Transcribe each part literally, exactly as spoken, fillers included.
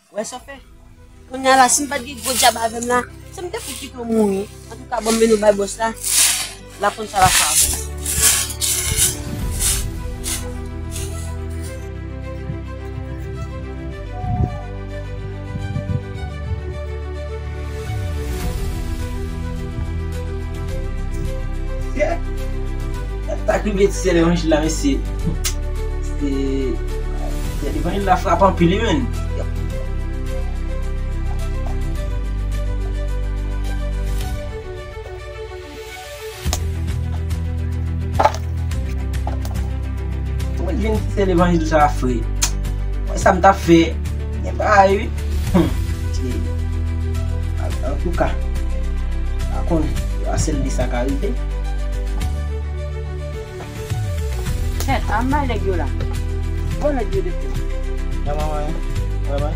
Wè sa w fè. Kounye a la, si m pa t gen gwo djab avè m la, se m te fout kite w mouri. Antouka, ban m mennen w bay bòs la. L ap konn sa l ap fè avè w. Yeah. Sa k rive ti sè levanjil la, mesye. Se, se levanjil la frape anpil, wi, menn. Mwen vin ti sè levanjil sa fre. Mwen sa m t ap fè. Gen bagay, wi. Hmm. Antouka, pa konn, se pa sèl de sa ka rive. Chèf, a m bay nèg yo la. Bon nèg yo depi. Nan manman yo. Wè, wè.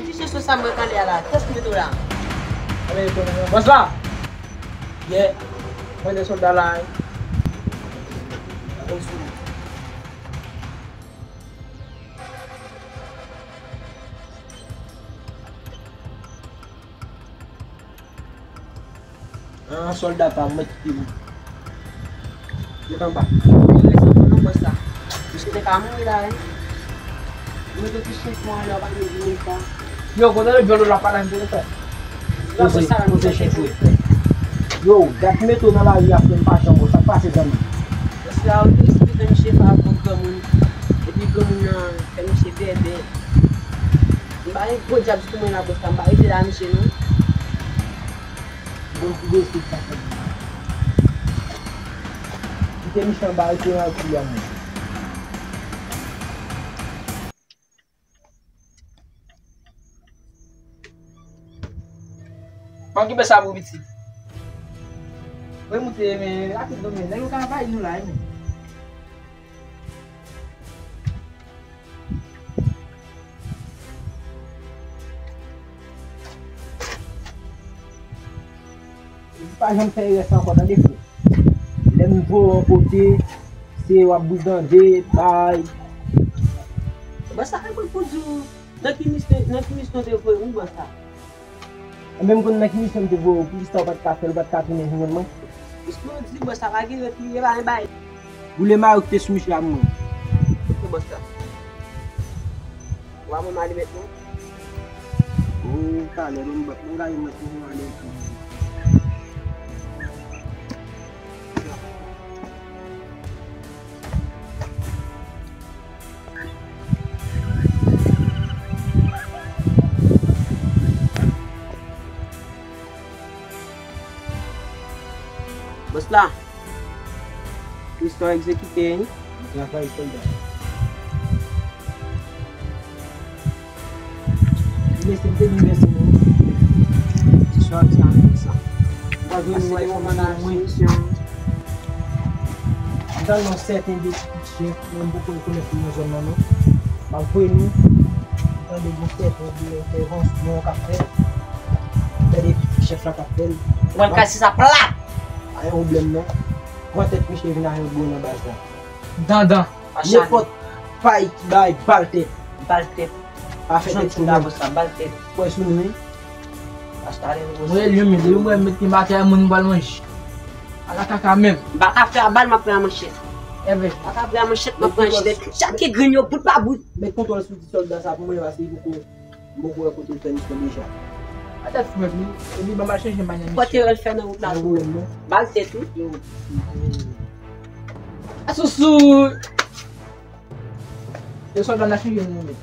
Ti chèch sa mwen kale a la. Kiyès ki mete w la? Bòs la! Yeah. Mwen de sòlda la, wi. Ah, sòlda pa m, mwen kite ou. Met anba. Yo rezon pou nou bòs la. Misye te ka mouri la, wi. Mwen te touche pou anlè, w pa gen di moun sa. Yo, kote le djòl la pa nan telefòn. Poze, poze chenchwe. Yo, dat mete w nan lari a frè m pa janm wè. Sa k pase zanmi? Bòs la, ou te esplike misye pa bon granmoun. Epi granmoun nan fè misye bèbè. M pa gen gwo djab sou mwen la bòs la, m pa rete la misye non. Bon, pou gwo esplike sa fè. Kite misye anba, rete nan kou a mwen. Mwen ki bè sa pou piti. Mwen moute men rapid non men nèg yo ka anvayi nou la wi men. Ou pa janm fè erè sa ankò tande frè. Lè m voye w yon kote, se w ap bouzande, bay. Bòs la, mwen pou di w, nan ki misyon, nan ki misyon te voye m wi bòs la? Enben m konn nan ki misyon m te voye w, poukisa w pa t ka fè l, ou pa t ka tounen jwenn mwen? Piske w di bòs la pa gen lòt li ye, pa gen bay. Boule mayo ki te sou misye a mwen. Ok bòs la. Ou pa ban m alimèt non? O, talè, ban m, ban m gade mwen pou mwen ale. Bòs la. Misyon egzekite wi. Travay sòlda. Mesye, m te di mesye nou. Misyon a ti ane sa. M pa jwenn nou wè yon manman mwen. M tande yon sèten de chèf, men m poko rekonèt li nan zòn nan non. M ap voye nou. M tande yon sèten de entèvansyon k ap fèt. Tande chèf la k ap fè l. Ou pral kase sa plat! Pa gen pwoblèm non. Pran tèt misye vin ak yon gwo nan baz la. Dandan. Nenpòt pay ki bay bal tèt. Bal tèt. Pa fè tèt sou mwen. Bal tèt. Kwè sou nou wi. Mwen, li menm, li menm, met li atè, moun pral manje. Ala kaka menm. M pa ka frè a bal, m ap frè a manchèt. Enben. M pa ka frè a manchèt, m ap frè a manchèt. Chak ki grenn yo, bout pa bout. Met kontwòl sou ti sòlda sa pou mwen, paske li poko, m poko wè kote l fè misyon deja. Atè fou menm, li. Epi, ban m al chanje mannyè misyon. Kote yo l fè nan wout la tou. Ba l tèt, wi. A sousou. Yo sòlda n a chanje nou menm.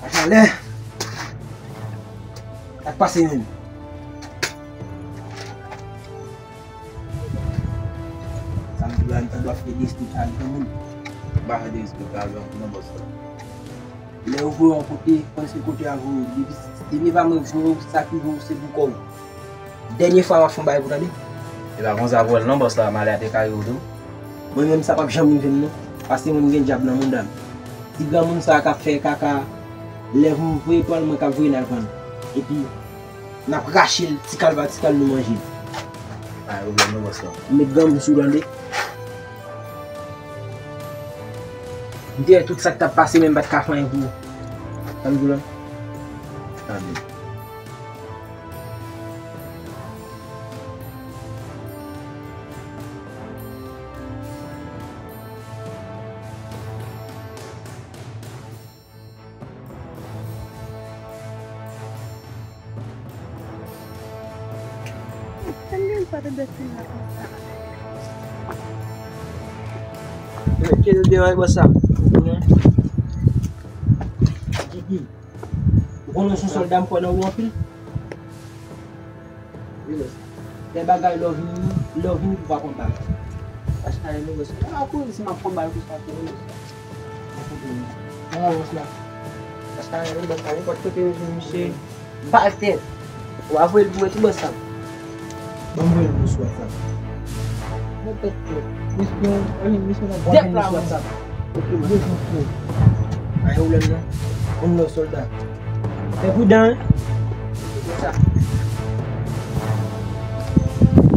Machalè. Sa k pase menm? Sa m di la, m ta dwe fè derespektan granmoun. M pa fè derespektan granmoun non, bòs la. Lè yo voye w yon kote, kòmsi kote a voye w. Depi, depi pa mwen voye w, sa ki voye w se pou kò w. Dènye fwa m ap fè yon bagay pou tande. E pa konsa pou wè l non, bòs la, malè a te kare w tou. Mwen menm sa p ap janm rive m non. Paske mwen m gen dyab nan mouda m. Ti granmoun sa a k ap fè kaka, lè m voye pran l, mwen k ap voye l al vann. Epi, n ap rache l, ti kal pa ti kal, nou manje l. Pa gen pwoblèm non, bòs la. M met granmoun sou w tande. M te wè tout sa k t ap pase, men m pa t ka fè anyen pou ou. Sa m di w la? Tande. Kite devan e bò sa. Gigi, ou konnen w se yon sòlda m kwè nan ou anpil. Wi, bòs. Lè bagay lè w vini, lè w vini pou pa konn bagay. Pastè, nou bòs. A, kouri si m ap konn bagay konsa tou, wi, bòs. Nan avans la. Pastè, nou bòs la, nenpòt kote nou jwenn misye, bal tèt. W a voye l pou mwen tou, bòs la. Ban m voye l pou ou sou WhatsApp. Nenpòt kote. Misye, ann, misye nan dèp la, sou WhatsApp. Ok, bòs. Wi, bòs. Pa gen pwoblèm non. Konn lò sòlda. Fè pridan, wi. Konsa.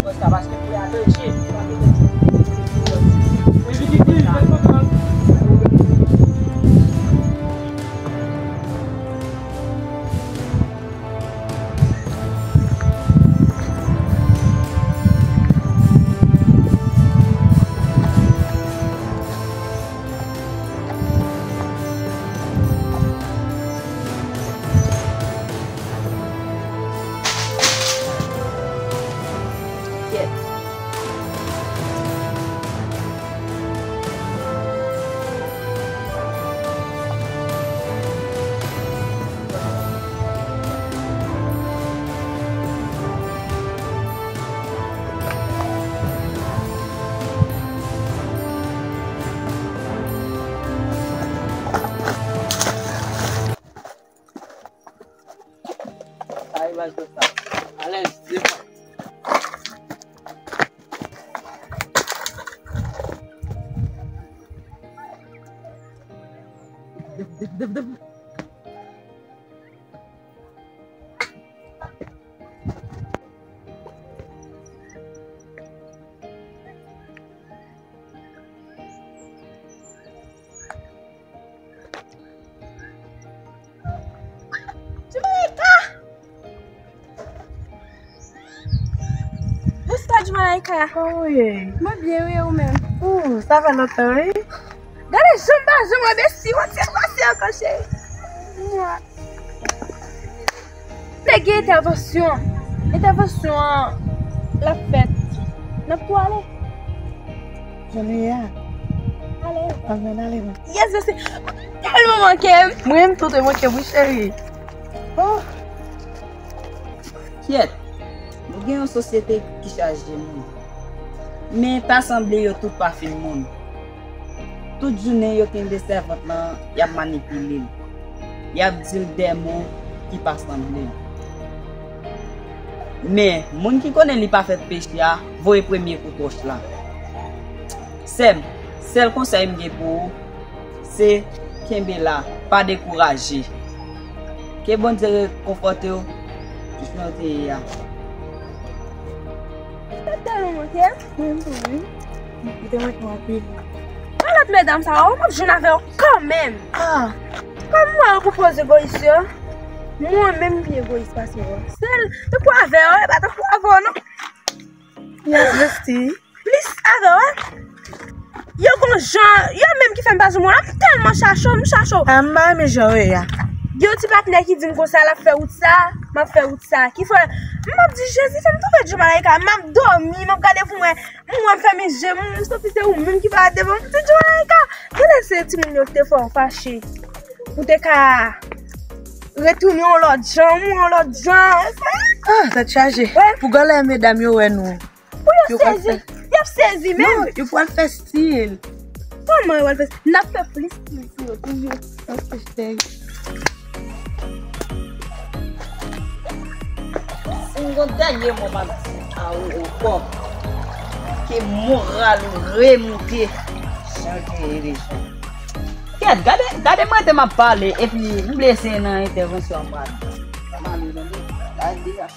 Konsa, paske pou y a danje. Sa e baz konsa. Alèz, devan. Jamaica! Bonswa, Jamaica. Kòman w ye? Mwen byen, wi, e ou menm? Ooh, sa fè lontan, wi. Gade jan m pa janm wè Bessie, w ap fè pase ankò, cheri. Mwa. Nèg gen entèvansyon. Entèvansyon an l ap fèt. N ap tou ale. Jan nou ye a? Ale. Ann ale non. Yes, Bessie. Tèlman manke m. Mwen menm tou te manke m, wi, cheri. Oh. Kyèt. Nou gen yon sosyete ki chaje moun. Men ta sanble yo tout pa fin moun. Tout jounen yo kenbe sèvant lan, y ap manipile l. Y ap di l de mo ki pa sanble l. Men, moun ki konnen li pa fè peche a, voye premye kout wòch la. Sè m, sèl konsèy m gen pou ou, se kenbe la, pa dekouraje. Ke Bondye rekonfòte w, jan w te ye a. Sa tèlman manke m. Mwen tou, wi. Li te manke m anpil. Nan lòt medam sa yo, m ap jwenn avè yo kanmenm. Ah! Mwen yo konpoze egoyis yo. Mwen menm pi egoyis pase yo. Sèl tankou avè yo, e pa tankou avè yo non. Yes, bestie. Plis avè yo, wi. Yo gon jan, yo menm ki fè m pa sou mwen, m tèlman chache w, m chache w. Ah, m pa renmen jan w ye a. Gen yon ti patnè ki di m konsa, l ap fè wout sa, m ap fè wout sa. Ki fè, m ap di, Jezi, fè m twouve Djoumalayka, m ap dòmi, m ap gade pou mwen, m wè m fèmen je m, m santi se ou menm ki parèt devan m, m di, Djoumalayka, genlè se timoun yo ki te fè w fache, pou te ka retounen yon lòt jan, yon lòt jan. Ah, tèt chaje. Wi. Pou genlè medam yo wè nou. Pou yo sezi, y ap sezi menm. Non, yo pral fè stil. Kòman yo pral fè stil? N ap fè plis stil sou yo toujou. Ok, cheri. Si m gon dènye mo m ap di a ou ankò, ke moral ou remoute jan ke ye deja. Kèt, gade, gade mwen te m ap pale, epi m blese nan entèvansyon an, m pral. Sa m ale tande. Gade deja.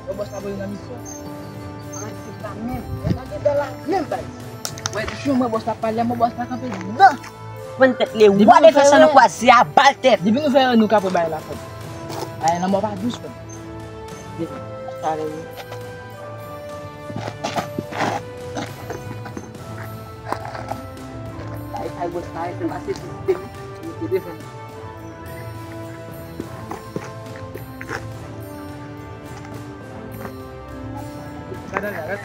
Yo, bòs la voye nan misyon. Ann, se sa menm. Ann, ann, ann, la menm, bay. Wè, di chou, mwen bòs la pale, mwen bòs la kanpe nan. Pran tèt li, wale fè san nou kwaze a, bal tèt. Depi nou fè nou ka pou bay la fòt. Ay, nan mò pa dous, frè. Depi, talè, wi. Ay, ay, bòs la, ay, se pase ti sistèm, wi. Mete devan. Gade, gade.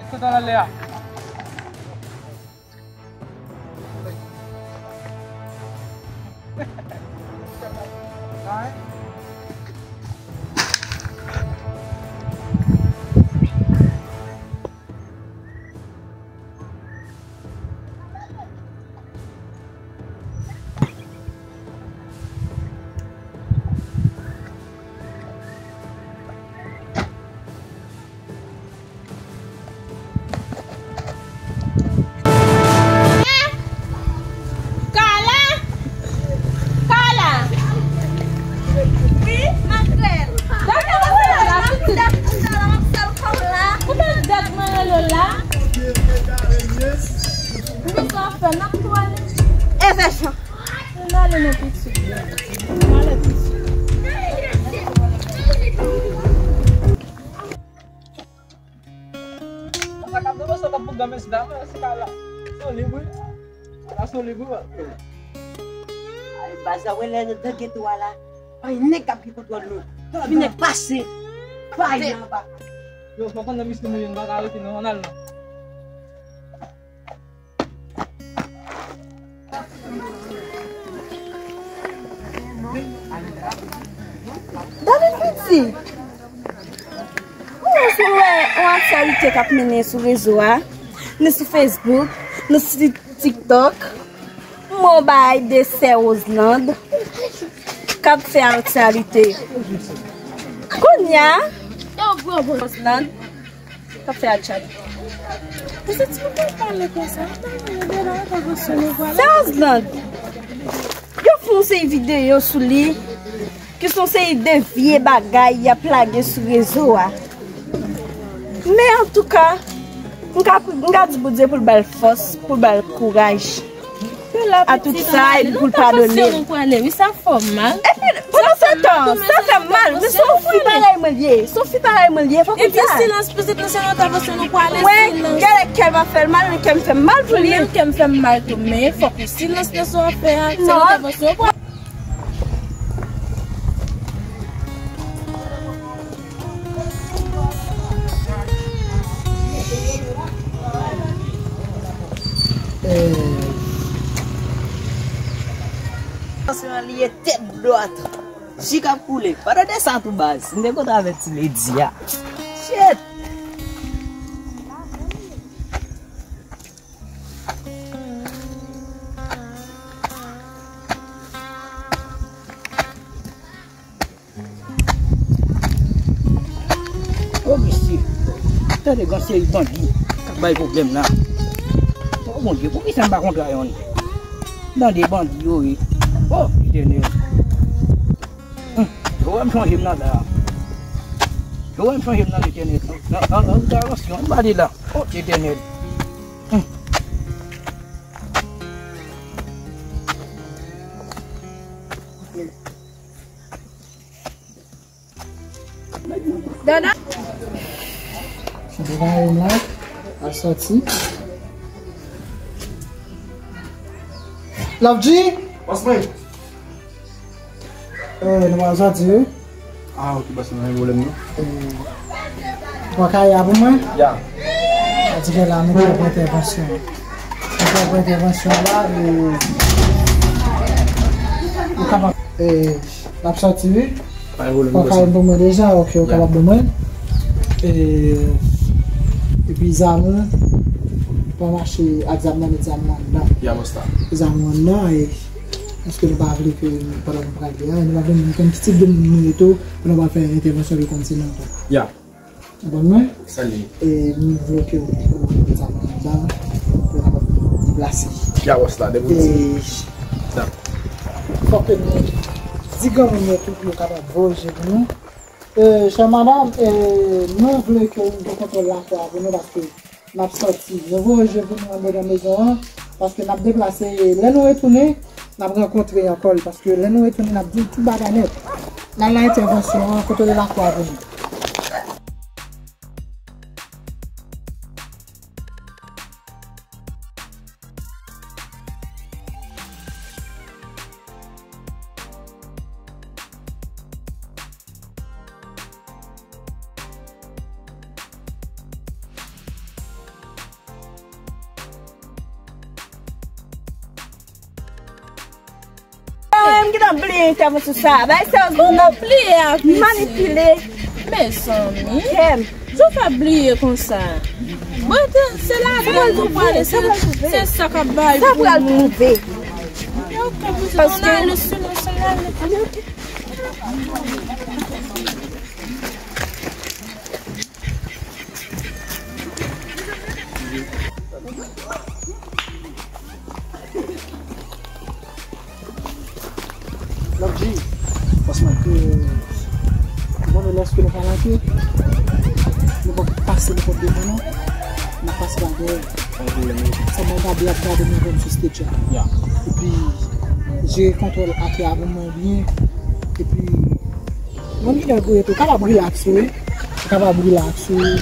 Èske w t al ale a? Kala! Kala! Wi, makrèl. Gade mwen la, pitit. Ou te dat mwen rele w la. Wi, sa fè, n ap tou ale. Evè Jan. N ale non, pitit. N ale, pitit. Sa k ap nan mache, k ap bougan, mesye dam, se pa la. Se yon lib, wi. La se yon lib, wi. Ay, baz la, wè lè nou nan geto a la. Ay, nèg k ap gen kontwòl nou. Fin nèg pase. Bay nan anba. Yo, fò konn nan misyon nou ye, nou pa ka rete non, ann al non. Dale piti. Ou wè, ou wè yon aktyalite k ap mennen sou rezo a, ni sou Facebook, ni sou TikTok. Mwen bay de sè Roselande k ap fè aktyalite. Kounye a, Roselande k ap fè aktyalite. Sè Roselande, yo fè yon seri videyo sou li, ki se yon seri de vye bagay y ap lage sou rezo a. Men antouka, m ka, m ka di Bondye pou l ba l fòs, pou l ba l kouraj a tout sa, epi pou l padone l. Epi, pandan se tan, sa fè m mal, men se yon fi parèy mwen l ye, se yon fi parèy mwen l ye, fòk ou di sa. Epi silans, pitit, nan se yon entèvansyon nou pwale, silans. Wè, genlè kè m ap fè l mal, men kè m fè m mal pou li. Mwen menm kè m fè m mal tou, men fòk ou silans nan sa w ap fè a, se yon entèvansyon ou pwale. Paske li ye tèt dwat. Chi k ap koule. Pandan de sa tou baz, m te kontan avèk ti ledi a. Shit! O mesye, tande gen seri bandi k ap bay pwoblèm la. O Bondye, poukisa m pa kontra yonn? Tande bandi yo ye. O Letènèl. Hum, yo wè m chanje m nan la. Yo wè m chanje m nan Letènèl. Nan, nan, nan, nan, nan, m pa li la. O Letènèl. Hum. Dada. Chante kay la, al sòti. Love G. Bòs mwen. Eh, nou pral sòti, wi. Ah, ok, bòs mwen, pa gen pwoblèm, non. Eh, pran kay la pou mwen? Ya. Sa di ke la, nou pral pran entèvansyon. Nou pral pran entèvansyon la, e, ou kapab, eh, n ap sòti, wi. Pa gen pwoblèm, bòs mwen. Ou kapab ban mwen deja, ok, ou kapab ban mwen. E, epi zam ou, pa mache ak zam nan, met zam nan anndan. Ya, bòs la. Zam ou anndan, e, paske nou pa vle ke pandan nou prale a, nou pa vle moun konn ki tip de moun nou ye tou, pou nou pa fè entèvansyon de kòm se nan tou. Ya. Ou konprann mwen? Sa li ye. E nou vle ke ou, ou, ou sa manda, pou nou kapab deplase. Ya, bòs la, depi w di. E fòk ke nou di granmoun yo tou pou yo kapab voye je pou nou. E, chè madanm, e, nou vle ke ou gen kontwòl lakou a pou nou, paske n ap sòti. Nou voye je pou nou anndan nan mezon an, paske n ap deplase. Lè nou retounen, n ap rankontre ankò l, paske lè nou retounen, n ap di l tout bagay nèt. N al nan entèvansyon an, kontwole lakou a pou nou. Mwen menm ki t ap bliye entèvansyon sa a. Bay sèz moun nan bliye a, manipile. Mezanmi. Kè m. Sa w fè bliye konsa? Mwen te, se ladan l nou prale, se, se sa k ap bay pou nou. Sa pral twouve. Ok, nou ale, sinon, se ale. Lòt jou, franchman, ke, ou konnen lòske nou pa lage, nou pa pase nenpòt devan non, n ap pase pa dèyè. Sèlman gade, y ap gade nou menm sou stage la. Epi, jere kontwòl atè a pou mwen byen. Epi, Mwen ki nèg ou ye tou, kapab rilaks wi. Kapab rilaks wi.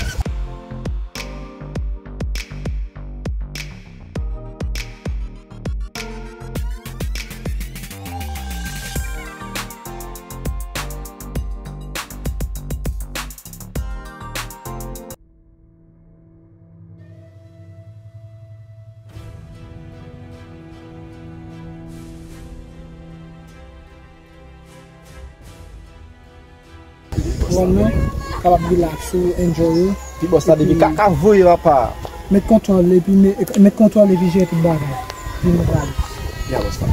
Ou konprann mwen? Kapab rilaks ou, enjoy ou. Ti bòs la depi kaka voye papa. Met kontwòl epi met, met kontwòl epi jere tout bagay. Vin nou prale. Ya bòs la.